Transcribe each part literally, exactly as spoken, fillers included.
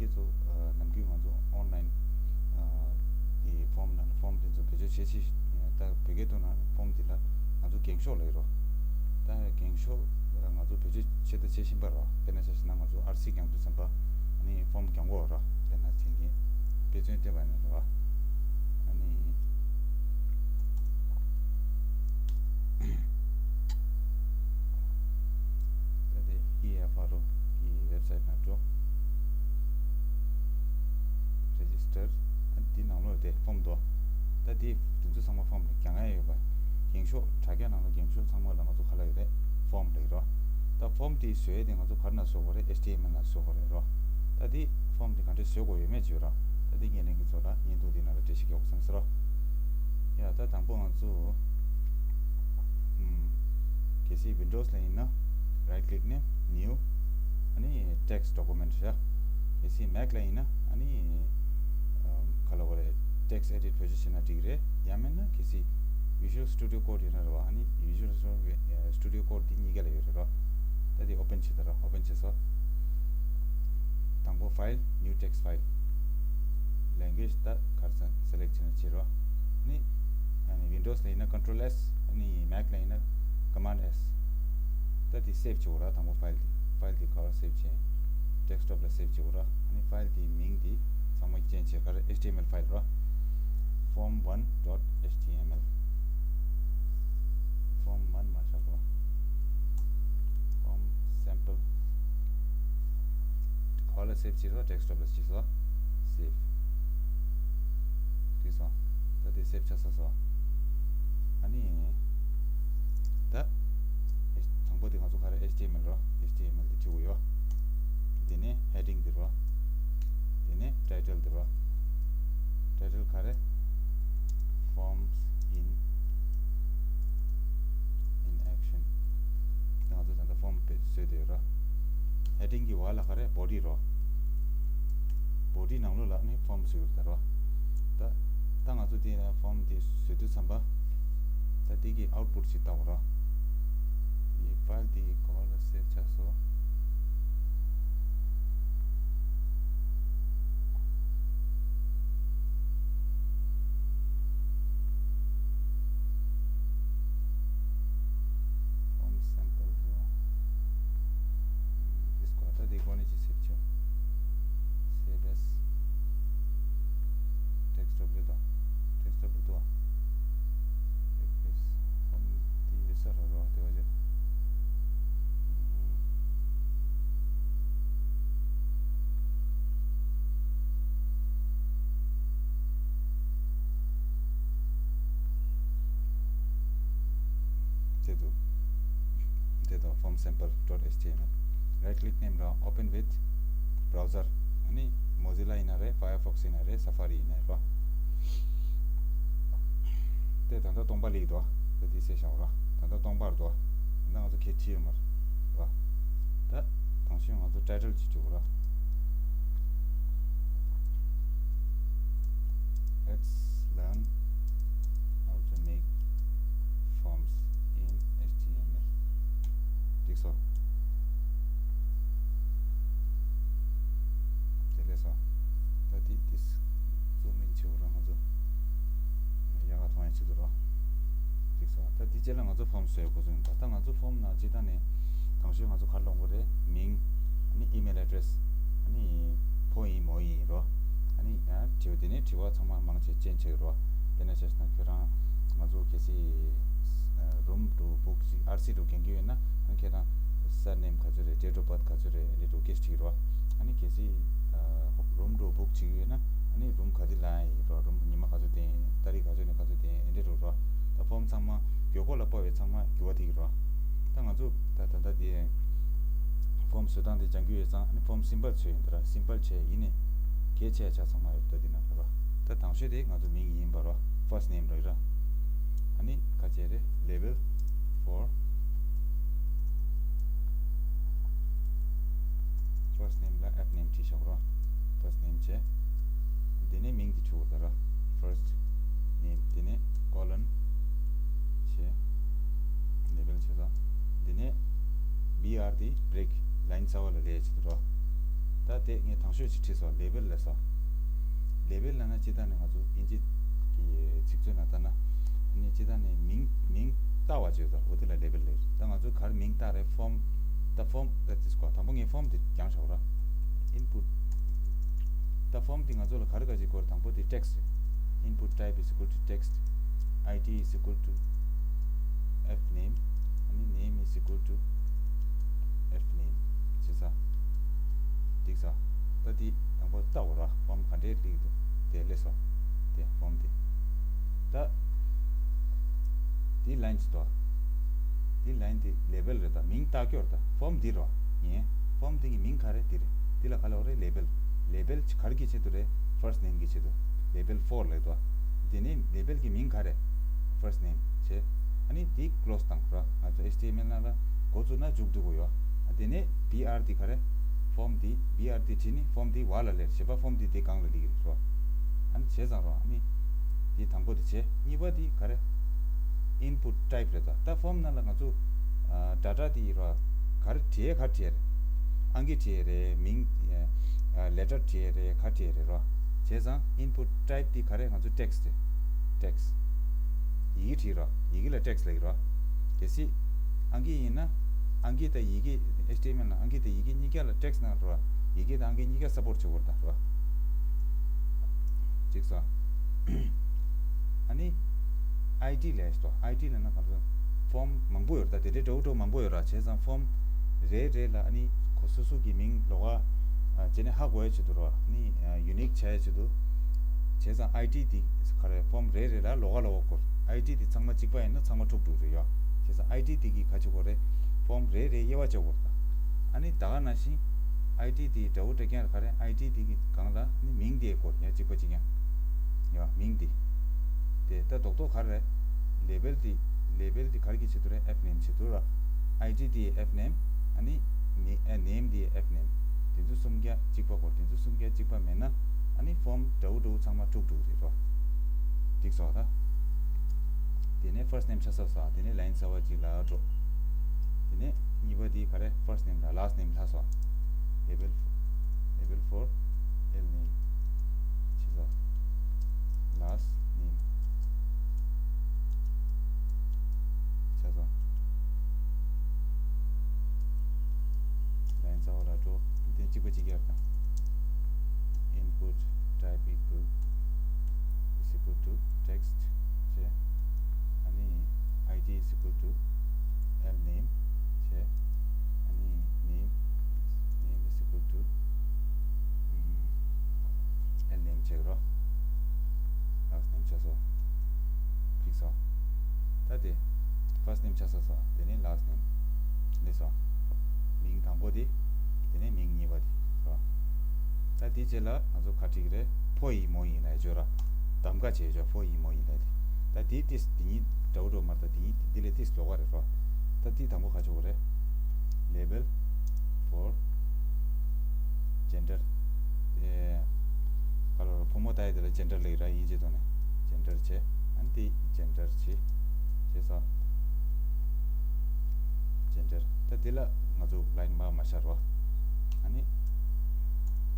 དེ་ཚོ་ནམ་རྒྱུན་ང་ཚོ་ཨོན་ལན་དེ་ཕོམ་ནང་ཕོམ་དེ་ཚོ་བེད་སྤྱོད་བྱེད་ཆེད་ད་བོད་སྐད་ཐོག་ན་ཕོམ་དེ་ལ་ང་ཚོ་འགེངས་ཤོག་ལབ་ཀྱི་རེད། ད་འགེངས་ཤོག་ང་ཚོ་བེད་སྤྱོད་བྱེད་དང་བྱེད་བཞིན་པ་རེད། དཔེར་ན་ཆ་བཞག་ན་ང་ཚོ་ཨར་སི་འགེངས་དུས་ཙམ་པ་ཨ་ནི་ཕོམ་འགེངས་དགོས་རེད། དཔེར་ན་བྱེད་མཁན་དཔེ་མཚོན་བསྟན་པ་ཡིན་ན་རེད་བ། ཨ་ནི། ད་དེ་ཨི་ཨེཕ་ཨར་ཨོ་གི་ཝེབ་སའིཊ་ནང་འགྲོ། རེ་ཇི་སི་ཊར། ཨ་འདི་ནང་ལོགས་དེ་ཕོམ་འདུག་ད་དེ་དེ་ཚོ་ཚང་མ་ཕོམ་རེད། རྒྱག་ཡ་ཡོད་པ། འགེངས་ཤོག་དྲ་རྒྱ་ནང་ལ་འགེངས་ཤོག་ཚང་མ་ལ་ང་ཚོ་ག་ལབ་ཡོད་རེད། ཕོམ་ལབ་ཀྱི་རེད། ད་ཕོམ་དེ་བཟོ་ཡ་དེ་ང་ཚོ་ག་རེ་ནང་བཟོ་དགོས་རེད། ཨེཆ་ཊི་ཨེམ་ཨེལ་ནང་བཟོ་དགོས་རེད་རོ། ད་དེ་ཕོམ་དེ་ག་འདྲས་བཟོ་དགོས་ཡོད་མེད་བརྗོད་རོགས། ད་དེ་ངས་ལན་གྱི་ཚོ་ལ་བརྙན་ཐུང་དེ་ནང་ལ་འགྲེལ་བཤད་རྒྱག་དགོས་བསམ་སོང་རོ། ཡ་ད་དང་པོ་ང་ཚོ་ཨམ། གལ་སྲིད་ཝིན་ཌོ་སི་ལ་ཡིན་ན་རའིཊ་ཀླིག་ནས་ནིའུ། ཨ་ནི་ཊེག་སི་ཌོ་ཀུ་མེན་ཊི་བྱ། གལ་སྲིད་མེག་ལ་ཡིན་ན་ཨ་ནི་ཨམ། ག་ལབ་དགོས་རེད། ཊེག་སི་ཨེ་ཌིཊ་བེད་སྤྱོད་བྱས་ན་འགྲིག་རེད། ཡང་མིན་ན་གལ་སྲིད་ཝི་ཞུ་ཨལ་སི་ཊུ་ཌི་ཡོ་ཀོཌ་ཡོད་ན་རེད་བ། ཨ་ནི་ཝི་ཞུ་ཨལ་སི་ཊུ་ཌི་ཡོ་ཀོཌ་དེ་གཉིས་ཀ་ལ་ཡོད་རེད་རོ། ད་དེ་ཨོ་པན་བྱེད་ད་རོ། ཨོ་པན་བྱས་སོ། དང་པོ་ཕའིལ། ནིའུ་ཊེག་སི་ཕའིལ། ལེང་གུ་ཨེཇ་ད་ག་རེ་ཟེར་སེ་ལེག་བྱས་ན་བྱེད་རོ། ནི་ཨ་ནི་ཝིན་ཌོ་སི་ལ་ཡིན་ན་ཀོན་ཊོལ་ཨེས། ཨ་ནི་མེག་ལ་ཡིན་ན་ཀོ་མན་ཌི་ཨེས། ད་དེ་སེབ་བྱེད་དགོས་ར། དང་པོ་ཕའིལ་དེ་ཕའིལ་དེ་ག་བར་སེབ་བྱེད། ཌེ་སི་ཊོབ་ལ་སེབ་བྱེད་དགོས་ར། ཨ་ནི་ཕའིལ་དེའི་མིང་དེ་ཚང་མ་ཅེན་ཇི་བྱེད། ག་རེ། ཨེཆ་ཊི་ཨེམ་ཨེལ་ཕའིལ་ར། ཕོམ་ཝན་ཌོཊ་ཨེཆ་ཊི་ཨེམ་ཨེལ། ཕོམ་ཝན་མ་བཞག་རོ། ཕོམ་སེམ་པལ། ག་བ་ལ་སེབ་བྱེད་སོ། ཌེ་སི་ཊོབ་ལ་བྱེད་སོ། སེབ། འགྲིག་སོང་། ད་དེ་སེབ་ཆགས་ཚར་སོང་། ཨ་ནི། ད། དང་པོ་དེ་ང་ཚོ་ག་རེ། ཨེཆ་ཊི་ཨེམ་ཨེལ་རོ། ཨེཆ་ཊི་ཨེམ་ཨེལ་དེ་བྲིས་དགོས་ཡོད། དེ་ནས་ཧེ་ཌིང་དེ་རོ། དེ་ནས་ཊའི་ཊལ་དེ་རོ། ཊའི་ཊལ་ག་རེ། Forms in in action། ད་ང་ཚོ་ད་ལྟ་ཕོམ་དཔེ་བཟོས་བསྡད་ཡོད་ར། ཧེ་ཌིང་གི་འོག་ལ་ག་རེ། བོ་ཌི་རོ། བོ་ཌི་ནང་ལོགས་ལ་ནི་ཕོམ་བཟོས་ཡོད་ར། ད་ད་ང་ཚོ་དེ་ནས་ཕོམ་དེ་བཟོས་དུས་ཙམ་པ། ད་དེ་གི་ཨའུཊ་པུཊ་ཅིག་ལྟ་དགོས་ར། དེ་ཕའིལ་དེ་ག་བ་ལ་སེབ་ཆགས་སོང་། ཕོམ་སེམ་པལ་རོ། ཨམ། འདི་སྐོར་ད་འདི་སྒོ་ནས་ཅིག་སེབ་བྱོས། Save as། ཌེ་སི་ཊོབ་རེད་དོ། ཌེ་སི་ཊོབ་རེད་དོ། རེད་པེ་སི། ཕོམ་འདི་ཡོད་ས་རེད་རོ། དེ་བ་ཅིག་དེ་དུ། དེ་དང་form sample dot html། Right click ནས་ར། Open with browser། ཨ་ནི་Mozilla ཡིན་ན་རེད། Firefox ཡིན་ན་རེད། Safari ཡིན་ན་རེད་པ། དེ་ད་ལྟ་སྟོང་པ་ལིག་འདུག་ཨ། དེ་འདི་སེ་བཞག་ར། ད་ལྟ་སྟོང་པར་འདུག་ཨ། ད་ལྟ་ང་ཚོ་ཁྱེད་ཁྲིད་ཡོད་མ་རེད་པ། ད་དང་ཤོས་ང་ཚོ་ཊའི་ཊལ་ཅིག་བཅུག་ར། Let's learn how to make forms in H T M L. འགྲིག་སོང་། དེ་ལས་སོང་། ད་དེ་དེ་zoom in བྱེད་དགོས་ར་ང་ཚོ། ཡག་ག་མཐོང་ཡ་བྱེད་དགོས་ར། འགྲིག་སོང་། ད་དེ་རྗེས་ལ་ང་ཚོ་form བཟོ་ཡ་འགོ་ཚུགས་ཡིན་པ། ད་ང་ཚོ་form ནང་སྤྱིར་བཏང་ནས་དང་ཤོས་ང་ཚོ་ག་རེ་སློང་དགོས་རེད། མིང་། ཨ་ནི་email address། ཨ་ནི་ཕོ་ཡིན་མོ་ཡིན་རོ། ཨ་ནི་ཡང་དྲི་བ་དེ་ནས་དྲི་བ་ཚང་མ་མང་ཆེ་ཅན་ཆེ་གི་རོ། དཔེར་ན་ཆ་བཞག་ན་ཁྱོད་རང་ང་ཚོ་གལ་སྲིད་room to book ཅིག་ཨར་སི་རུ་གན་གི་ཡོད་ན། ཨ་ཁྱེད་རང་surname ག་ཚོད་རེད། date of birth ག་ཚོད་རེད། ཨ་ནི་འགྲོ་སྐད་ཅིག་རོ། ཨ་ནི་གལ་སྲིད་room to book ཅིག་ཡོད་ན། ཨ་ནི་room ག་དེ་ལ་ཡིན་རོ། room ཉི་མ་ག་ཚོད་བསྡད་ཡིན། ཏ་རིག་ག་ཚོད་ནས་ག་ཚོད་བསྡད་ཡིན། འདི་རུ་རོ། ད་form ཚང་མ་འགྱུར་ཁོག་ལ་དཔག་པའི་ཚང་མ་འགྱུར་བ་དེ་གི་རོ། ད་ང་ཚོ་ད་ད་ལྟ་དེ་form བཟོ་སྟངས་དེ་སྦྱང་རྒྱུ་ཡོད་ཙང་། ཨ་ནི་form simple བཟོས་ཡིན་ད་ར། simple བྱས་ཡིན་ནས་གལ་ཆེ་ཆ་ཚང་མ་ཡོད་ད་འདི་ན་རོ། ད་དང་ཤོས་དེ་ང་ཚོ་མིང་ཡིན་པ་རོ། first name རོ་ཡི་ར། ཨ་ནི་ཁ་ཆེ་རེད། label for first name ལ་app name བྲིས་བཞག་རོ། first name བྱས། དེ་ནས་མིང་དེ་བྲིས་དགོས་ད་ར། first name དེ་ནས་colon བྱས། label བྱས་ཙང་། དེ་ནས་B R དེ་break line གསར་བ་ལ་ལས་བྱེད་དུ་རོ། ད་དེ་ངས་དང་ཤོས་ཅིག་བྲིས་སོང་། ལེ་བེལ་ལབ་སོང་། ལེ་བེལ་ལབ་ན་སྤྱིར་བཏང་ནས་ང་ཚོ་དབྱིན་ཇི་གི་ཚིག་མཛོད་ནང་ལྟར་ན་ཨ་ནི་སྤྱིར་བཏང་ནས་མིང་མིང་བཏགས་པ་བྱས་སོང་། འོ་དེ་ལ་ལེ་བེལ་ལབ། ད་ང་ཚོ་ག་རེ་མིང་བཏགས་རེད། ཕོམ། ད་ཕོམ་ད་དེ་སྐོར་དང་པོ་ངས་ཕོམ་དེ་རྒྱང་བཞག་ར། ཨིན་པུཊ། ད་ཕོམ་དེ་ང་ཚོ་ལ་ག་རེ་ག་ཅིག་དགོས་རེད། དང་པོ་དེ་ཊེག་སི་རེད། Input type is equal to text, I D is equal to F name, ཨ་ནི་name is equal to F name བྱས་ཙང་། འགྲིག་སོང་། ད་འདི་དང་པོ་ལྟ་འོ་ར། ཕོམ་ག་འདྲའི་སླེབས་འདུག་དེ་སླེབས་སོང་། དེ་ཕོམ་དེ། ད་འདི་ལའིན་ཅིག་འདུག་འདི་ལའིན་དེ་ལེ་བེལ་རེད། ད་མིང་བཏགས་ཀྱི་ཡོད་རེད། ད་ཕོམ་འདི་རོ། ངས་ཕོམ་འདི་གི་མིང་ག་རེ་འདི་རེད། འདི་ལ་ག་ལབ་རེད། ལེ་བེལ། ལེ་བེལ་ག་རེ་གི་ཆེད་དུ་རེད། ཕར་སི་ཊི་ནེམ་གི་ཆེད་དུ། ལེ་བེལ་ཕོར་ལབ་འདུག་དེ་ནས་ལེ་བེལ་གི་མིང་ག་རེ། ཕར་སི་ཊི་ནེམ་བྱས། ཨ་ནི་དེ་ཀློ་སི་བཏང་ར། ང་ཚོ་ཨེཆ་ཊི་ཨེམ་ཨེལ་ནང་ལ་འགོ་བཙུགས་ན་མཇུག་བསྡུ་དགོས་ཡོད། ཨ་དེ་ནས་བི་ཨར་དེ་ག་རེ། ཕོམ་དེ་བི་ཨར་དེ་བྲིས་ནས་ཕོམ་དེ་བ་ལ་སླེབས། བྱས་པ་ཕོམ་དེ་དེ་སྒང་ལ་སླེབས་ཀྱི་རེད་ར། ཨ་ནི་བྱས་ཙང་ར། ཨ་ནི་དེ་དང་པོ་དེ་བྱས། གཉིས་པ་དེ་ག་རེ། ཨིན་པུཊ་ཊའིབ་རེད། ད་ད་ཕོམ་ནང་ལ་ང་ཚོ་ཨ་ཌ་ཊ་དེ་ར་ག་རེ་བྲིས་ག་བྲིས་རེད། ཨང་ཀི་བྲིས་རེད། མིང་ཨ་ལེ་ཊར་བྲིས་རེད། ག་བྲིས་རེད་ར། བྱས་ཙང་ཨིན་པུཊ་ཊའིབ་དེ་ག་རེ། ང་ཚོ་ཊེག་སི་རེད། ཊེག་སི། ཡི་གེ་བྲིས་ར། ཡི་གེ་ལ་ཊེག་སི་ལབ་ཀྱི་ར། གལ་སྲིད་ཨང་ཀི་ཡིན་ན་ཨང་ཀི་དང་ཡི་གེ། ཨེཆ་ཊི་ཨེམ་ཨེལ་ནང་ཨང་ཀི་དང་ཡི་གེ་གཉིས་ཀ་ལ་ཊེག་སི་ནང་ར། ཡི་གེ་དང་ཨང་ཀི་གཉིས་ཀ་སཔོར་ཊི་བྱེད་དགོས་རེད་ད་ར། འགྲིག་སོང་། ཨ་ནི་ཨའི་ཌི་ལབ་ཡག་ཅིག་འདུག་ཨའི་ཌི་ལབ་ན་ག་ཚོད། ཕོམ་མང་པོ་ཡོད་རེད། ད་དེ་འདྲའི་འདྲ་བོ་འདྲ་བོ་མང་པོ་ཡོད་ར། བྱས་ཙང་ཕོམ་རེ་རེ་ལ་ཨ་ནི་ཁོ་སོ་སོ་གི་མིང་ལོགས་ཀ་ཨ་བྱས་ནས་ཧ་གོ་ཡག་ཅིག་འདུག་ར། ཨ་ནི་ཡུ་ནིག་བྱ་ཡག་ཅིག་འདུག་བྱས་ཙང་ཨའི་ཌི་དེ་ག་རེ། ཕོམ་རེ་རེ་ལ་ལོགས་ཀ་ལོགས་ཀ་དགོས། ཨའི་ཌི་དེ་ཚང་མ་གཅིག་པ་ཡིན་ན་ཚང་མ་འཁྲུག་འགྲོ་གི་རེད་ཡ། བྱས་ཙང་ཨའི་ཌི་དེ་གི་ག་བྱེད་དགོས་རེད། ཕོམ་རེ་རེ་དབྱེ་བ་ཕྱེ་དགོས་རེད་ད། ཨ་ནི་ད་ག་ནང་བཞིན་ཨའི་ཌི་དེ་འདྲ་བོ་འདྲ་རྐྱང་རེད། ག་རེ། ཨའི་ཌི་དེ་གི་སྒང་ལ་ནི་མིང་དེ་དགོས་ཡ། གཅིག་པ་གཅིག་རྐྱང་ཡ། མིང་དེ། དེ་ད་རྡོག་རྡོག་ག་རེ་རེད། ལེ་བེལ་དེ། ལེ་བེལ་དེ་ག་རེ་གི་ཆེད་དུ་རེད། ཨེཕ་ནེམ་ཆེད་དུ་ར། ཨའི་ཌི་དེ་ཨེཕ་ནེམ། ཨ་ནི་ནེ་ཨ་ནེམ་དེ་ཨེཕ་ནེམ། དེ་ཚོ་གསུམ་ཀ་གཅིག་པ་དགོས། དེ་ཚོ་གསུམ་ཀ་གཅིག་པ་མེད་ན་ཨ་ནི་ཕོམ་འདྲ་བོ་འདྲ་བོ་ཚང་མ་འཁྲུག་འགྲོ་གི་རེད་རོ། འགྲིག་སོང་ད། དེ་ནས་ཕར་སི་ཊི་ནེམ་ཆ་ཚང་སོང་། དེ་ནས་ལའིན་གསར་པ་གཅིག་ལ་འགྲོ། དེ་ནས་གཉིས་པ་དེ་ག་རེ། ཕར་སི་ཊི་ནེམ་དང་ལཱ་སི་ཊི་ནེམ་ལྷག་སོང་། ལེ་བེལ། ལེ་བེལ་ཕོར་ཨེལ་ནེམ། ཆ་ཚང་། ལཱ་སི་ཊི་ནེམ་ཆ་ཚང་། ལའིན་གསར་པ་ལ་འགྲོ། དེ་གཅིག་པ་གཅིག་རྐྱང་དང་། Input type equal is equal to text བྱས། ཨ་ནི་ཨའི་ཌི་is equal to L name བྱས། ཨ་ནི་name, name is equal to ཨམ་L name བྱེད་རོ། ལཱ་སི་ཊི་ནེམ་ཆ་ཚང་། འགྲིག་སོང་། ད་དེ་ཕར་སི་ཊི་ནེམ་ཆ་ཚང་སོང་། དེ་ནས་ལཱ་སི་ཊི་ནེམ་སླེབས་སོང་། མིང་དང་པོ་དེ། དེ་ནས་མིང་གཉིས་པ་དེ་རོ། ད་དེ་རྗེས་ལ་ང་ཚོ་ག་རེ་བྲིས་ཀྱི་རེད། ཕོ་ཡིན་མོ་ཡིན་ལབ་བརྗོད་ར། གདམ་ག་བྱེད་བརྗོད། ཕོ་ཡིན་མོ་ཡིན་ལབ་དེ། ད་དེ་ཏིས་དེ་གཉིས་འདྲ་བོ་འདྲ་བོ་མ་རེད། ད་དེ་གཉིས་དེ་ལས་ཏིས་ལོགས་ཀ་རེད་རོ། ད་དེ་དང་པོ་ག་བྱེད་དགོས་རེད། Label for gender། ཨེ། ག་ལ་རོ། ཕོ་མོ་ལྟ་ཡ་དེ་ལ་ཇེན་ཌར་ལབ་ཀྱི་ར། དབྱིན་ཇིའི་ཐོག་ནས་ཇེན་ཌར་བྱས། ཨ་ནི་དེ་ཇེན་ཌར་བྱས། བྱས་ཙང་ཇེན་ཌར། ད་དེ་ལ་ང་ཚོ་ལའིན་མར་མ་ཤར་བ། ཨ་ནི་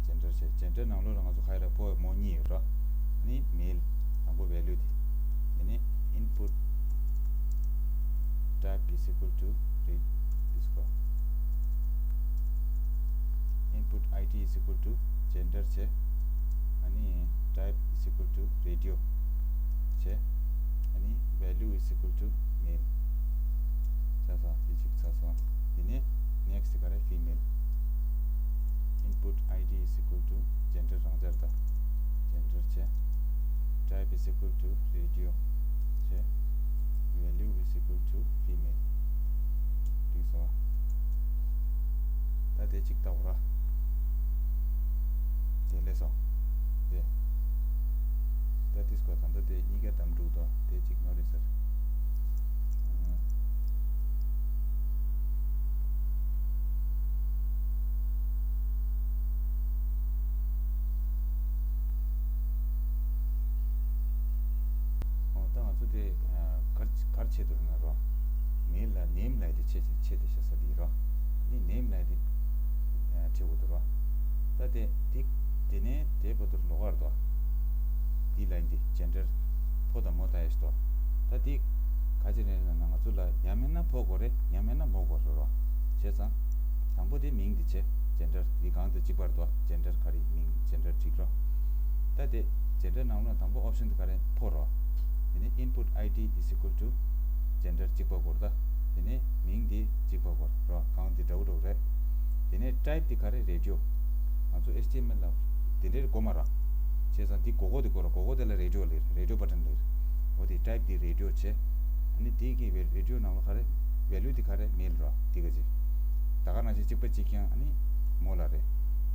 ཇེན་ཌར་བྱས། ཇེན་ཌར་ནང་ལོགས་ལ་ང་ཚོ་ག་རེ་རེད། ཕོ་མོ་གཉིས་ཡོད་ར། ཨ་ནི་མེལ། དང་པོ་ཝེ་ལུ་དེ། དེ་ནས་input type is equal to read is equal input I D is equal to gender བྱས། ཨ་ནི་type is equal to radio བྱས། ཨ་ནི་value is equal to male ཆ་ཚང་། དེ་གཅིག་ཚར་སོང་། དེ་ནས་next ག་རེ། female input I D is equal to gender རང་འཇགས་དང་། gender བྱས། type is equal to radio བྱས། value is equal to female འགྲིག་སོང་། ད་དེ་གཅིག་ལྟ་བ་ར། དེ་ལས་སོང་། དེ། ད་དེ་སྐོར་ད་ལྟ་དེ་གཉིས་ཀ་གདམ་འགྲིག་དོ། དེ་གཅིག་ནོར་རེད་ཟེར། ཨོ། ད་ང་ཚོ་དེ་ག་རེ་ག་རེ་བྱེད་དུ་རེད་ན་རོ། མེལ་ལ་ནེམ་ལབ་དེ་ཆེད་ཆེད་དེ་བྱ་ས་དེ་རོ། ནི་ནེམ་ལབ་དེ་ཁྲིད་དགོས་འདུག་རོ། ད་ ད་དེ་དེ་དེ་ནས་དེ་བར་དུ་ལོགས་ཀར་དོ། དེ་ལ་འདི་ཇེན་ཌར་ཕོ་དང་མོ་ད་ཡས་དོ། ད་དེ་ག་ཅི་རེད་ལབ་ན་ང་ཚོ་ལ་ཡང་མིན་ན་ཕོ་དགོས་རེད། ཡང་མིན་ན་མོ་དགོས་རེད་རོ། བྱས་ཙང་། དང་པོ་དེ་མིང་དེ་བྱས། ཇེན་ཌར་དེ་གང་དང་གཅིག་པ་རེད་དོ། ཇེན་ཌར་ག་རེ་མིང་ཇེན་ཌར་གཅིག་རོ། ད་དེ་ཇེན་ཌར་ནང་ལོགས་དང་པོ་ཨོབ་ཤན་དེ་ག་རེ་ཕོ་རོ། དེ་ནས་input I D is equal to gender གཅིག་པ་སྐོར་ད། དེ་ནས་མིང་འདི་གཅིག་པ་སྐོར་རོ། གང་འདི་འདྲ་བོ་འདྲ་བོ་རེད། དེ་ནས་ཊའིབ་འདི་ག་རེ་རེ་ཌི་ཡོ། ང་ཚོ་ཨེཆ་ཊི་ཨེམ་ཨེལ་ལ་དེ་འདྲའི་དགོས་མ་ར། བྱས་ཙང་འདི་སྒོར་སྒོར་དེ་དགོས་ར། སྒོར་སྒོར་དེ་ལ་རེ་ཌི་ཡོ་ལེར། རེ་ཌི་ཡོ་བ་ཊན་ལེར། འོ་དེ་ཊའིབ་འདི་རེ་ཌི་ཡོ་བྱས། ཨ་ནི་འདི་གི་རེ་ཌི་ཡོ་ནང་ལ་ག་རེ་ཝེ་ལུ་འདི་ག་རེ་མེལ་ར། འདི་ག་ཅི། ད་ག་ནང་བཞིན་གཅིག་པ་གཅིག་རྐྱང་ཨ་ནི་མོ་ལ་རེད།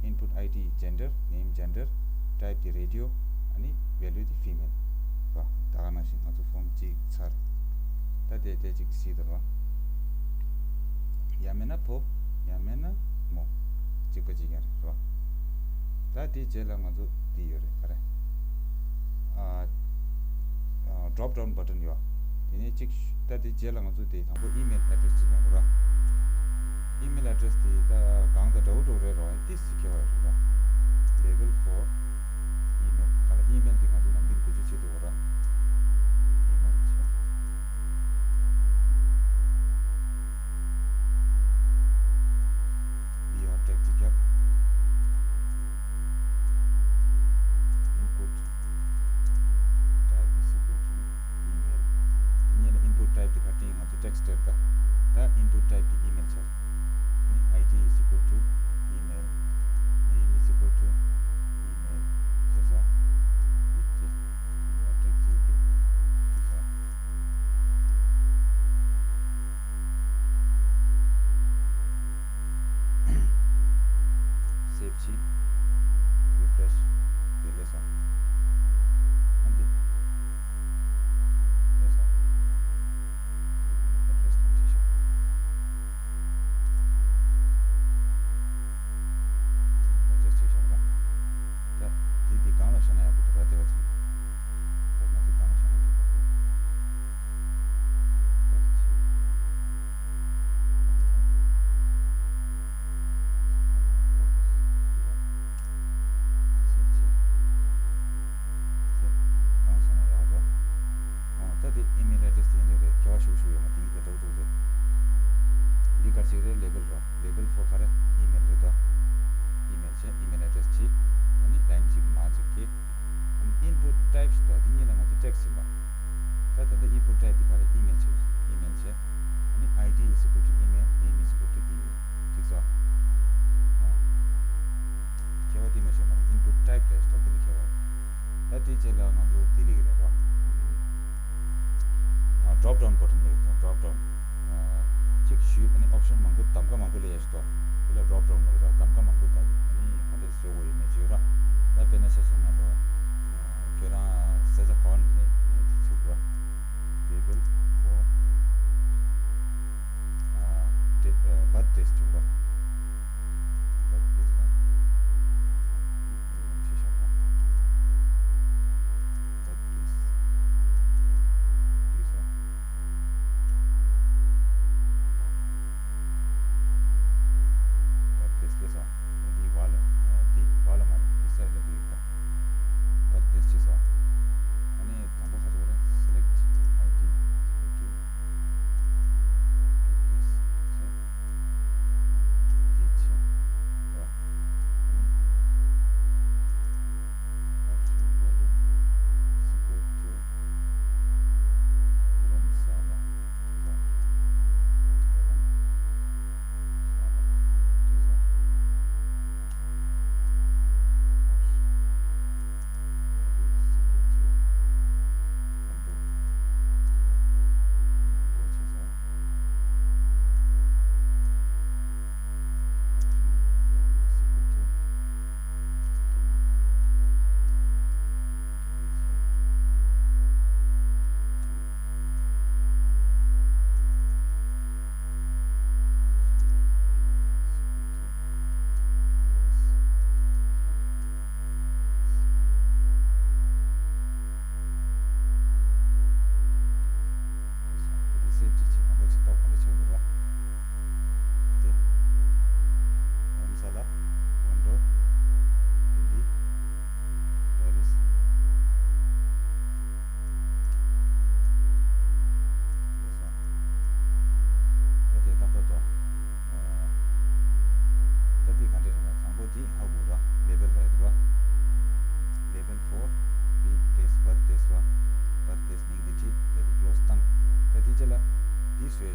input I D gender, name gender, type the radio, ཨ་ནི་ཝེ་ལུ་དེ་ཕི་མེལ། རོ། ད་ག་ནང་བཞིན་ང་ཚོ་ཕོམ་གཅིག་ཚར། ད་དེ་དེ་གཅིག་སྲིད་དོ་རོ། ཡང་མེད་ན་ཕོ། ཡང་མེད་ན་མོ། གཅིག་པ་གཅིག་རྐྱང་རེད་རོ། ད་དེ་རྗེས་ལ་ང་ཚོ་དེ་ཡོད་རེད། ག་རེ། ཨ། ཨ། ཌོབ་ཌའོན་བ་ཊན་ཡོད། དེ་ནས་གཅིག་ད་དེ་རྗེས་ལ་ང་ཚོ་དེ་དང་པོ་ཨི་མེལ་ཨེ་ཌི་རེ་སི་ཅིག་ཡོང་གི་རོ། ཨི་མེལ་ཨེ་ཌི་རེ་སི་དེ་ད་གང་དང་འདྲ་བོ་འདྲ་བོ་རེད་རོ། ཏིས་ཅིག་ཁྱད་པར་ཡོད་རེད་རོ། Label for email། ག་ལ་ཨི་མེལ་དེ་ང་ཚོ་ནམ་རྒྱུན་བེད་སྤྱོད་བྱེད་འདུག་གོ་ར། ཨི་མེལ་བྱས། ལི་ཡོ་ཊེག་ཅིག་བརྒྱབ། Input type is equal to email། ཉེ་ལ་input type དེ་ག་ཊིང་ང་ཚོ་ཊེག་སི་སྤྲད་ད། ད་input type དེ་ཨི་མེལ་བྱས། ཨ་ནི་I D is equal to email, name is equal to email བྱས་ས། ཡིག་དེ་ཡོ་ཊེག་ཅིག་གི་དེ་ས། སེབ་བྱས། རི་ཕེ་རེཤ་དེ་ལས་སོང་། ཨ་འདི། ལས་སོང་། ཨེ་ཌི་རེ་སི་ཐམས་ཅད་ཤོག་ཨེ་ཌི་རེ་སི་ཆེ་ཤོག་ལ། ད་འདི་འདི་སྒང་ལ་བཞག་ན་ཡག་པོ་འདུག་ར། དེ་བ་ཚིག་ད་ང་ཚོ་སྒང་ལ་བཞག་ན་འགྲིག་པ་འདུག་ད་ཅི། ཟེར་ཅིག་ཟེར། གང་སོང་ན་ཡག་རོ། ཨོ། ད་དེ་ཨི་མེལ་ཨེ་ཌི་རེ་སི་དེ་འདྲ་རེད། ཁྱད་པར་ཞུ་ཞུ་ཡོད་མ། དེ་ཡིག་ད་འདྲ་བོ་འདུག་རེད། འདི་ག་ཅིག་རེད། ལེ་བེལ་རོ། ལེ་བེལ་ཕོར་ག་རེ། ཨི་མེལ་རེད་དོ། ཨི་མེལ་བྱས། ཨི་མེལ་ཨེ་ཌི་རེ་སི་བྱས། ཨ་ནི་ལའིན་གཅིག་མ་གཅིག་གི། ཨ་ནི་ཨིན་པུཊ་ཊའིབ་ཞིག་འདུག་དེ་གཉིས་ལ་ང་ཚོ་ཊེག་སི་ཡིན་པ། ད་ད་ལྟ་ཨིན་པུཊ་ཊའིབ་དེ་ག་རེ། ཨི་མེལ་བྱས། ཨི་མེལ་བྱས། ཨ་ནི་I D is equal to email, name is equal to email། འགྲིག་སོང་། ཨ། ཁྱད་པར་དེ་མ་ཤེས་མ་རེད། ཨིན་པུཊ་ཊའིབ་རེད་ཞེས་དེ་ལ་ཁྱད་པར་ཡོད། ད་དེ་རྗེས་ལ་ང་ཚོ་དེ་ལས་ཀྱི་རེད་རོ། ཨ། ཌོབ་ཌའོན་བ་ཊན་ལས་ཀྱི་ཌོབ་ཌའོན། ཨ། གཅིག་ཞུས། ཨ་ནི་ཨོབ་ཤན་མང་པོ། གདམ་ག་མང་པོ་སླེབས་ཡ་ཞིག་འདུག་དེ་ལ་ཌོབ་ཌའོན་ལས་ཀྱི་ར། གདམ་ག་མང་པོ་འདུག་ཨ་ནི་ག་འདྲས་བཟོ་དགོས་ཡོད་མེད་ཅིག་ཡོད་ར། ད་དཔེར་ན་ཆ་བཞག་ན་འགྲོ། ཨ། ཁྱོད་རང་ས་ཆ་ག་བ་ནས་སླེབས་ཡིན་མིན་དེ་བྱེད་དགོས་ར། Label for ཨ། ཌེ་ཨ། བར་ཐ་པི་ལེ་སི་བྱུང་རོགས། བར་ཐ་པི་ལེ་སི་ལ། ཡིག་ཡིག་ཆེ་ཤོས་རོགས། བར་ཐ་པི་ལེ་སི། བར་ཐ་པི་ལེ་སི། བར་ཐ་པི་ལེ་སི་སླེབས་སོང་། འདི་བར་ལ། ཨ། འདི་བར་ལ་མ་རེད། འདི་སའིཌ་ལ་འདི་ཡོད་ད། བར་ཐ་པི་ལེ་སི་བྱས་སོང་། ཨ་ནི་དང་པོ་ག་རེ་བྱེད་དགོས་རེད། སེ་ལེག་ཊི།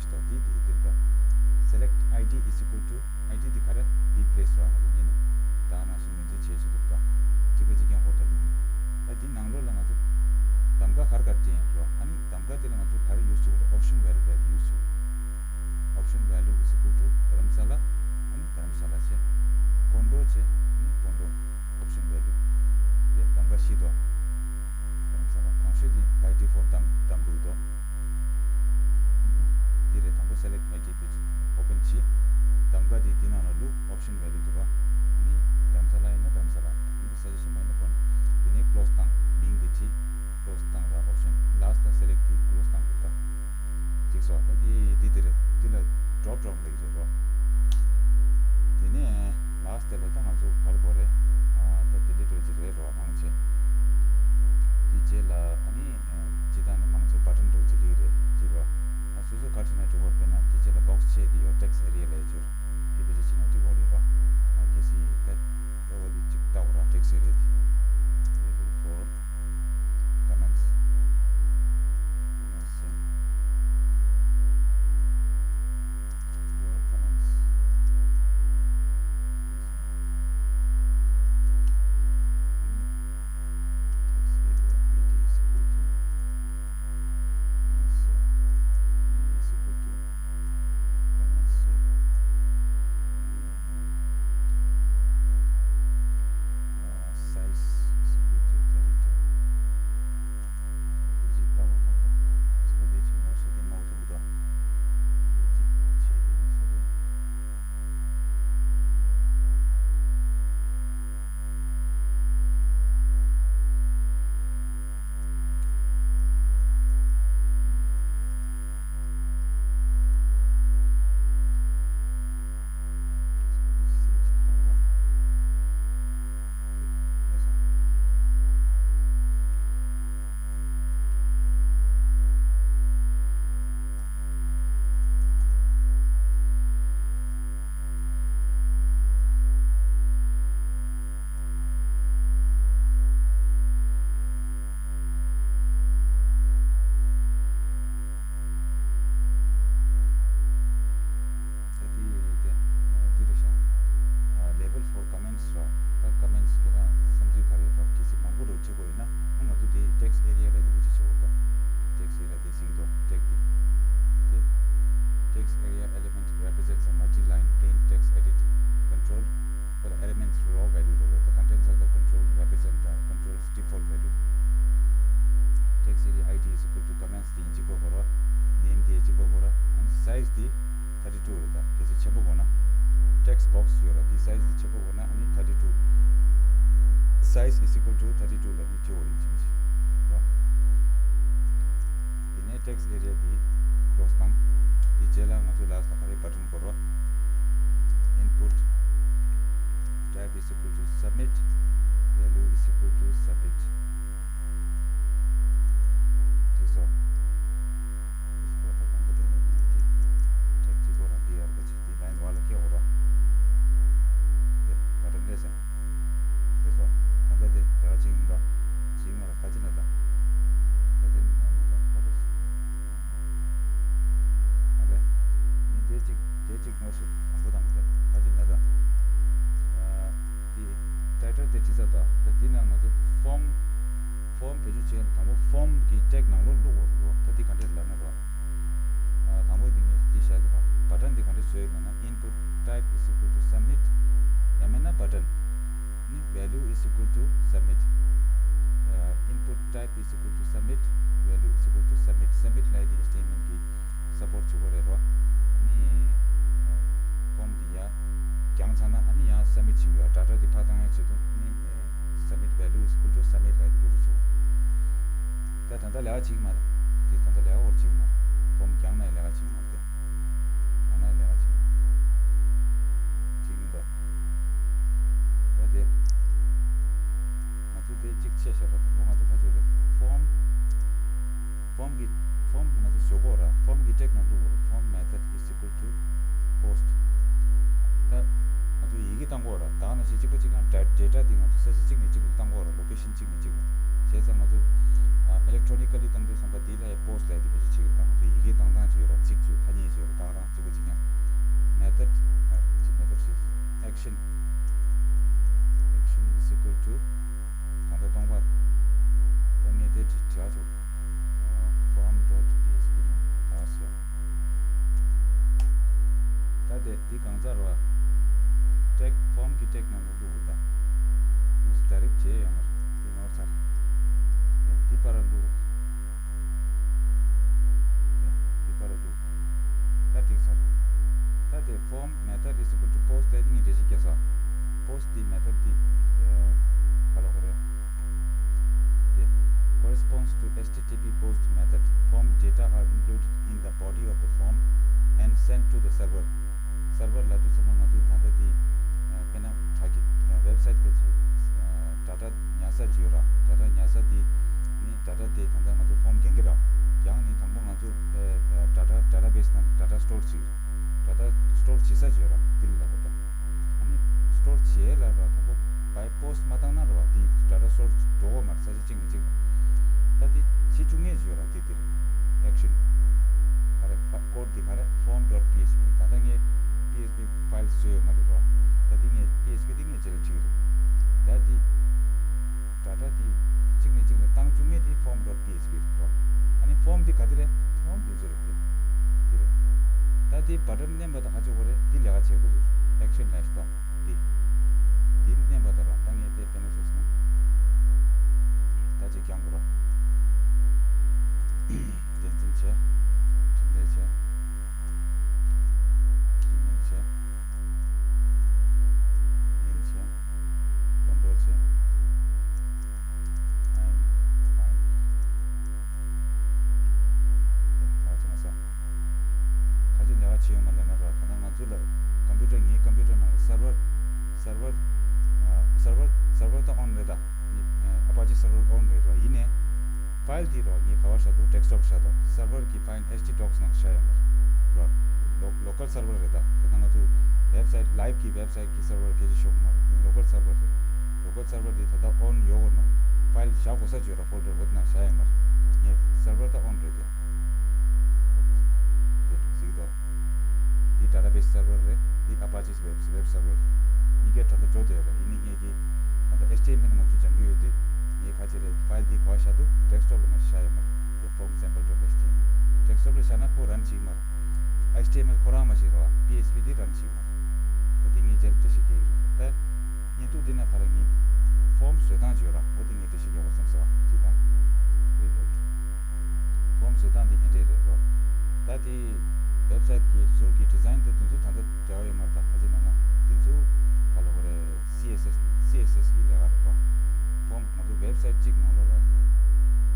ད་འདི་འདི་འདིར་ད། Select I D is equal to I D འདི་ག་རེ་replace ར་ང་ཚོ་གཉིས་ནས་ད་ནང་བཞིན་ངོས་འཛིན་བྱེད་བྱེད་འདུག་ད། གཅིག་པ་གཅིག་རྐྱང་ཧོར་ད་འདི་ཡིན། ད་འདི་ནང་ལོགས་ལ་ང་ཚོ་གདམ་ཀ་ག་རེ་ག་རེ་སྤྲད་ཡིན་ར། ཨ་ནི་གདམ་ཀ་འདི་ལ་ང་ཚོ་ག་རེ་use བྱེད་དགོས་ར། option value ར་འདི་use བྱེད་དགོས། Option value is equal to དྷ་རམ་ས་ལ། ཨ་ནི་དྷ་རམ་ས་ལ་བྱས། སྤོན་ཊོ་བྱས། ཨ་ནི་སྤོན་ཊོ། option value དེ་གདམ་ཀ་བཞི་འདུག་དྷ་རམ་ས་ལ་དང་ཤོས་དེ་by default གདམ་གདམ་འདུག་དོ། འདི་རེད། དང་པོ་select I D དེ་open བྱས། གདམ་ཀ་དེ་འདི་ནང་ལ་བླུགས། option value འདུག་ག་ཨ་ནི་དྷ་རམ་ས་ལ་ཡིན་ན་དྷ་རམ་ས་ལ། ཨ་ནི་ས་ཆ་གཞན་པ་ཡིན་ན་སྤོན། དེ་ནས་close བཏང་། མིང་དེ་བྲིས། close བཏང་ར། option last ལ་select དེ་close བཏང་དགོས་ད། གཅིག་སོ། ད་དེ་དེ་དེ་རེད། དེ་ལ་drop down ལ་ཡོད་རེད་རོ། དེ་ནས་last དེ་ལ་ད་ང་ཚོ་ག་རེ་དགོས་རེད། ཨ་ད་delete འདྲ་ཅིག་རེད་རོ། མང་ཆེ། དེ་རྗེས་ལ་ཨ་ནི་སྤྱི་བཏང་ནས་མང་ཆེ་button འདྲ་ཅིག་ལིག་རེད་ཅིག་རོ། ཨ་སོ་སོ་ག་བྲིས་ན་འགྲིག་གོ། དཔེར་ན་དེ་རྗེས་ལ་box ཆེ་དེ་ཡོད། text area ལབ་ཡ་ཅིག་ཡོད། དེ་བེད་སྤྱོད་བྱེད་ན་འགྲིག་གོ་རེད་རོ། ཨ་གལ་སྲིད་ད་ད་འོ་དེ་ཅིག་ལྟ་གོ་ར། text area དེ། Label for comments. Comments ཟེར། Your comments. Text area I D is equal to comments ཟེར། is equal to comments ཟེར། ཨ་size is equal to thirty-two. དེ་ཅིག་ལྟ་བ་དང་པོ། ཨ་སོ་དེ་ཅིག་ནོར་སོ་དེ་མང་པོ་འདུག་གི་འདུག་དེ་ཅིག་ཆེ་དེ་ཡིན་ས་རེད། ད་དེ་དེ་དེ་རེད་ཤག Label for comments རོ། ད་comments ཁྱེད་རང་བསམ་ཚུལ་ག་རེ་ཡོད་རོ། གལ་སྲིད་མང་པོ་རུ་བྲིས་དགོས་ཡོད་ན། ཨ་ང་ཚོ་དེ་text area ལ་དེ་བེད་སྤྱོད་བྱེད་དགོས་རོ། text area དེ་གཟིགས་དོ། tag དེ་དེ། Text area element represents a multi-line plain text edit control for the element's raw value རེད་རོ། The contents of the control represent the control's default value. Text area I D is equal to comments དེ་གཅིག་པ་དགོས་རོ། name དེ་གཅིག་པ་དགོས་རོ། ཨ་ནི་size དེ་thirty-two རེད། ད་གལ་སྲིད་ཆེན་པོ་དགོས་ན། text box ཡོད་ར། དེ་size དེ་ཆེན་པོ་དགོས་ན་ཨ་ནི་thirty-two size is equal to thirty-two ལ་ནི་བྲིས་དགོས་རེད། ཡིན་གཅིག་མིན་གཅིག་རོ། དེ་ནས་text area དེ་close བཏང་། དེ་རྗེས་ལ་ང་ཚོ་last ལ་ག་རེ་button དགོས་རོ། input type is equal to submit value is equal to submit བྲིས་སོ། དེ་ཚོ་ད་དང་པོ་དེ་ལ་ནི་དེ་ཊེག་གཅིག་པོ་ར་བི་ཨར་ག་ཅིག་དེ་ལའིན་འོག་ལ་སྐྱེ་འོ་ར། དེ་བ་ཏྲ་ལེ་སེ། དེ་ཚོ་ད་ལྟ་དེ་ལས་ཀ་ཅིག་མི་འདུག་ཅིག་མ་ར་ཁ་ཅིག་ན་ད། ཁ་ཅིག་མི་ཉམས་མི་འདུག་བ་ཏྲ། ཨ་ལེ། ནི་དེ་གཅིག་དེ་གཅིག་ནོར་ཞིག་དང་པོ་དང་པོ་དེ་ཁ་ཅིག་ན་ད། ཨ་དེ་ཊའི་ཊལ་དེ་བྲིས་ཚར་ད། ད་འདི་ན་ང་ཚོ་ཕོམ། ཕོམ་བེད་སྤྱོད་བྱས་ན་དང་པོ་ཕོམ་གྱི་ཊེག་ནང་ལོགས་བླུག་དགོས་རེད་རོ། ད་འདི་ག་འདྲས་ལབ་ན་རོ། ཨ་དང་པོ་འདི་ངས་འདི་བཞག་འདུག་ག་བ་ཏྲན་འདི་ག་འདྲས་བཟོས་ཡོད་ལབ་ན། input type is equal to submit ཡང་མིན་ན་བ་ཏྲན་ནི་value is equal to submit ཨ་input type is equal to submit value is equal to submit submit ལབ་ཡ་འདི་ཨེཆ་ཊི་ཨེམ་ཨེལ་གི་སཔོར་ཊི་བྱེད་དགོས་རེད་རོ། ཨ་ནི་ཕོམ་འདི་ཡ་རྒྱང་ཚ་ན་ཨ་ནི་ཡང་སབ་མིཊ་བྱེད་དགོས། ཌ་ཊ་འདི་ཕར་བཏང་ཡ་ཆེད་དུ་ཨ་ནི་submit value is equal to submit ལབ་ཡ་འདི་འགྲོ་འགྲོ་བྱེད་དགོས། ད་ད་ལྟ་ལས་ཀ་བྱེད་ཀྱི་མ་རེད། འདི་ད་ལྟ་ལས་ཀ་འོར་བྱེད་ཀྱི་མ་རེད། ཕོམ་རྒྱང་ན་ཡང་ལས་ཀ་བྱེད་ཀྱི་མ་རེད། དེ་རྒྱང་ན་ཡང་ལས་ཀ་བྱེད་ཀྱི་མ་རེད། བྱེད་ཀྱི་མི་འདུག་ད་དེ་ང་ཚོ་དེ་གཅིག་ཆད་བཞག་པ་དང་པོ་ང་ཚོ་ཁ་ཆོད་རེད། ཕོམ། ཕོམ་གྱི་ཕོམ་ང་ཚོ་བཟོ་དགོས་ར། ཕོམ་གྱི་ཊེག་ནང་བླུག་དགོས་ར། ཕོམ་method is equal to post ད་ང་ཚོ་ཡི་གེ་བཏང་དགོས་ར། ད་ག་ནང་བཞིན་གཅིག་པ་གཅིག་རྐྱང་ཌ་ཌེ་ཊ་འདི་ང་ཚོ་ས་ཆ་གཅིག་ནས་གཅིག་ལ་བཏང་དགོས་ར། ལོ་ཀེ་ཤན་གཅིག་ནས་གཅིག་ལ། བྱས་ཙང་ང་ཚོ་ཨ་ཨི་ལེག་ཊོ་ནི་ཀ་ལི་བཏང་དུས་ཙམ་པ་འདི་ལ་ཡང་པོ་སི་ཊི་ལབ་ཡ་འདི་བེད་སྤྱོད་བྱེད་ཀྱི་རེད། ད་ང་ཚོ་ཡི་གེ་བཏང་སྟངས་ཅིག་ཡོད་ར། ཚིག་བརྗོད་ཐ་སྙད་བརྗོད། འདི་གང་ཚར་བ། ཊེག་ཕོམ་གྱི་ཊེག་ནང་ལ་བླུགས་ད། ལུགས་ཌའི་རེག་བྱས་ཡོད་མ་རེད། འདི་ནོར་ཚར། འདི་པར་བླུགས། འདི་པར་བླུགས། ད་འགྲིག་ཚར། ད་དེ་form method is equal to post ལས་ངས་འགྲེལ་བཤད་བརྒྱབ་ས། post འདི་method འདི་ག་ལ་གོ་རེད། དེ་corresponds to H T T P post method. Form data are included in the body of the form and sent to the server. server ལབ་དུས་ཙམ་པ་ང་ཚོ་ད་ལྟ་དེ་དཔེར་ན་དྲ་རྒྱ་website ག་ཅིག data ཉར་ས་ཅིག་ཡོད་ར། data ཉར་ས་དེ་ནི་data དེ་ད་ལྟ་ང་ཚོ་form རྒྱག་གི་ར། རྒྱག་ནི་དང་པོ་ང་ཚོ་data database ནང་data store བྱེད་data store བྱེད་ས་ཅིག་ཡོད་ར། དེ་ལ་ལབ་པ་ད། ཨ་ནི་store བྱས་ལ་ར་དང་པོ་by post མ་བཏང་ན་ར་བ་དེ་data store འགྲོ་གོ་མ་རེད། ས་ཆ་གཅིག་ནས་གཅིག་ལ། ད་དེ་བྱེད་བཅུག་མཁན་ཅིག་ཡོད་ར། དེ་དེར་action ག་རེ་code དེ་ག་རེ་form dot P H P། ད་ལྟ་ངས་P H P file བཟོས་ཡོད་མ་རེད་ར། ད་དེ་ངས་P H P དེ་ངས་རྗེས་ལ་བྲིས་རེད། ད་དེ་data དེ་གཅིག་ནས་གཅིག་ལ་བཏང་བཅུག་མཁན་དེ་form dot P H P རེད་ར། ཨ་ནི་form དེ་ག་དེ་རེད། form དེ་ཚོ་རེད། དེ་དེ་རེད། ད་དེ་button མནན་པ་དང་ག་ཅིག་གོ་རེད། དེ་ལས་ཀ་བྱེད་དགོས་ཚུལ། action ལས་ཤིག་དང་། འདི། འདི་མནན་པ་ལྟར་ད་ངས་དེ་དཔེར་ན་བྱས་སོང་ན། ད་ཅིག་རྒྱང་དགོས་ར། བདེན་འཛིན་བྱས། འཕྲིན་ལས་བྱས། email བྱས། mail བྱས། ཀོན་ཊོལ་བྱས། I'm fine. དེ་ད་ཅི་མ་ཟ། ཁ་ཅིག་ལས་ཀ་བྱེད་ཡོང་མ་ལབ་ན་ར། ད་ལྟ་ང་ཚོ་ལ་computer ངའི་computer ནང་ལ་server server server server ད་on རེད་ད། Apache server on རེད་ར། ཡིན་ནའི་file དེ་ར་ངས་ག་བ་བཞག་འདུག desktop བཞག་འདུག server གི་file H T docs ནང་བཞག་ཡོད་མ་རེད་ར། local server རེད་ད། ད་ལྟ་ང་ཚོ་website live གི་website གི་server སྐད་ཆ་ཤོད་གི་མ་རེད། དེ་local server རེད། local server དེ་ད་ལྟ་on ཡོད་གོ་མ་རེད། file བཞག་དགོས་ས་ཅིག་ཡོད་ར། folder འོ་དེ་ནང་བཞག་ཡོད་མ་རེད། ངས་server ད་on རེད་དེ། དེ་གཟིགས་དང་། འདི་database server རེད། འདི་Apache web web server རེད། གཉིས་ཀའི་གྲ་སྒྲིག་འགྲོ་བསྡད་ཡོད་རེད། ཡིན་ནའི་ངེད་ཀྱིས་ད་ལྟ་H T M L ང་ཚོ་སྦྱང་རྒྱུ་ཡོད་དུས། ངས་ག་ཅི་རེད། file འདི་ག་བ་བཞག་འདུག desktop ལ་མ་བཞག་ཡོད་མ་རེད། དེ་form sample dot H T M L desktop ལ་བཞག་ན་ཁོ་run བྱེད་ཀྱི་མ་རེད། H T M L ཁོ་རང་མ་བྱེད་རོགས། P H P འདི་run བྱེད་ཀྱི་མ་རེད། ད་འདི་ངས་རྗེས་ལ་འགྲེལ་བཤད་རྒྱག་གི་རེད། ད་བརྙན་ཐུང་འདི་ནས་ག་རེ་ངས་form བཟོ་སྟངས་ཅིག་ཡོད་ར། འོ་འདི་ངས་འགྲེལ་བཤད་རྒྱག་དགོས་བསམ་སོང་། ཅི་ལྟར་reload form བཟོ་སྟངས་འདི་འདི་འདྲས་རེད་རོ། ད་དེ་website གི་ཟུར་གྱི་design དེ་འདི་ཚོ་ད་ལྟ་འབྲེལ་བ་ཡོད་མ་རེད། ད་ཁ་ཅིག་ནང་ན་འདི་ཚོ་ག་ལ་གོ་རེད། C S S C S S གི་ལས་ཀ་རེད་རོ། form ང་ཚོ་website གཅིག་ནང་ལོགས་ལ་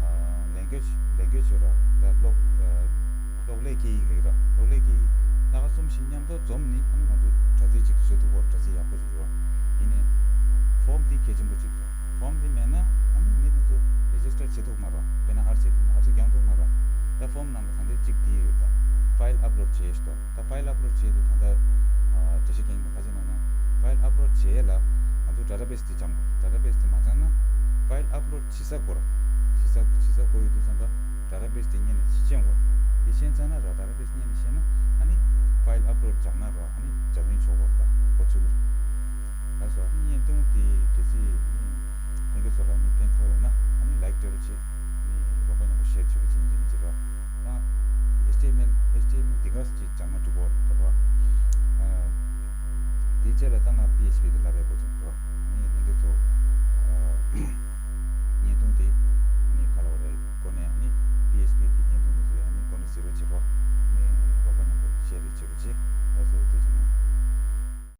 ཨ་language language ཡོད་ར། ད་གློག་ཨ་གློག་ཀླད་སྐད་ཡིག་ལས་ར། གློག་ཀླད་སྐད་ཡིག་སྣ་ཁ་གསུམ་བཞི་མཉམ་དུ་འཛོམས་ནི་ཨ་ནི་ང་ཚོ་དྲ་ཚིགས་གཅིག་བཟོ་ཐུབ་པ། དྲ་ཚིགས་ཡག་པོ་ཞིག་ཡོད་ར། ཡིན་ནའི་form དེ་གལ་ཆེན་པོ་གཅིག་རེད། form དེ་མེད་ན་ཨ་ནི་མི་དེ་ཚོ་register བྱེད་ཐུབ་མ་རེད། དཔེར་ན་R C བྱུང་ན་R C རྒྱག་ཐུབ་མ་རེད། ད་form ནང་ལ་ད་ལྟའི་གཅིག་དེ་ཡོད། ད་file upload བྱས་ཤི་ཏོ། ད་file upload བྱས་དུས་ད་ལྟ་ཨ་འགྲེལ་བཤད་རྒྱག་ཡིན་པ་ག་ཅི་ལབ་ན། file upload བྱས་ལ་ང་ཚོ་database དེ་སྦྱང་དགོས། database དེ་མ་སྦྱངས་ན་file upload བྱེད་ས་དགོས་ར། བྱེད་ས་བྱེད་ས་དགོས་ཡོད་དུས་ཙམ་པ་database དེ་སྔོན་ནས་ཤེས་དགོས། དེ་ཤེས་ཚར་ན་ར་database སྔོན་ནས་ཤེས་ན་ཨ་ནི་file upload སྦྱང་ན་ར་ཨ་ནི་སྦྱང་ཡིན་ཆོག་གོ། ད་གོ་ཆོད་གི་རེད། ལགས་སོ། ཨ་ནི་བརྙན་ཐུང་དེ་གལ་སྲིད་ཨ་ནི་ལྷན་རྒྱས་ཚོ་ལ་ཨ་ནི་ཕན་ཐོགས་ཡོད་ན་ཨ་ནི་like སྤྲད་རོགས་བྱེད། ཨ་ནི་རོགས་པ་མཉམ་པོ་share བྱེད་རོགས་བྱེད། འདི་མི་བྱེད་རོགས། ད་H T M L H T M L འདི་ག་ཅིག་སྦྱང་ན་འགྲིག་གོ་ད་རོགས། ཨ་དེའི་རྗེས་ལ་ད་ང་P H P དེ་ལབ་པའི་གོ།